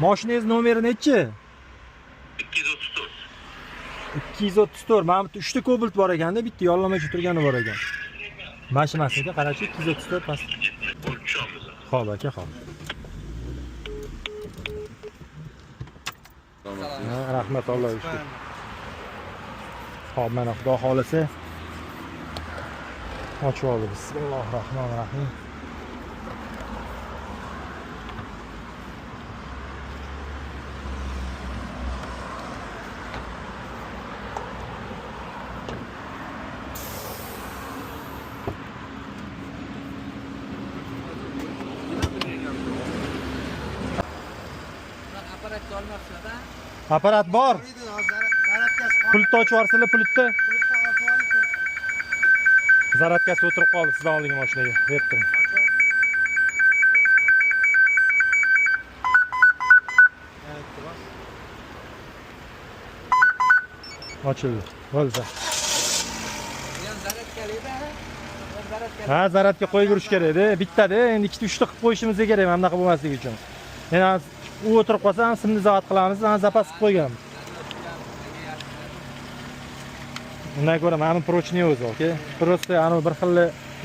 Mashinangiz nomeri nechi? 234. 234. Mana bu 3 ta Cobalt bor ekanda, bitta yonlamachi turgani bor ekan. Mana shu emas aka, qarachi 234 past. Bo'lib tushamiz. Xo'p aka, xo'p. Ha, rahmat, Allohga shukr. Xo'p, mana xudo xolasa ochib oldi. Bismillahir rohmanir rohim. Apparatga olmabsizlar-da? Apparat bor. Pultni ochib yuborsalar, pultni. Zaradkasi o'tirib qoldi sizdan oldingi mashinaga. Berib turing. Ochildi. Bo'ldi. Bu ham zaradkali-da. Bu ham zaradkali. Ha, zaradga qo'yib yurish kerak-da. Bittada, endi ikkita, uchta qilib qo'yishimiz kerak, mana bunaqa bo'lmasligi uchun. Endi u o'tirib qolsa, ham simni zavod qilamiz, ham zapas qilib qo'yganmiz. Undan ko'ra mana bu прочный o'zi, okey? Просто anavi bir xil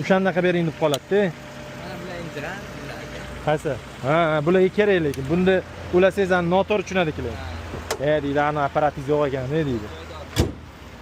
o'shandaqa bering deb qoladi-da. Mana bular injir, ha? Bular aka. Qaysi? Ha, ha, bularga kerak lekin. Bunda ulasangiz ham noto'g'ri tushunadikilar. E deydi, ani apparatingiz yo'q ekan, ne deydi.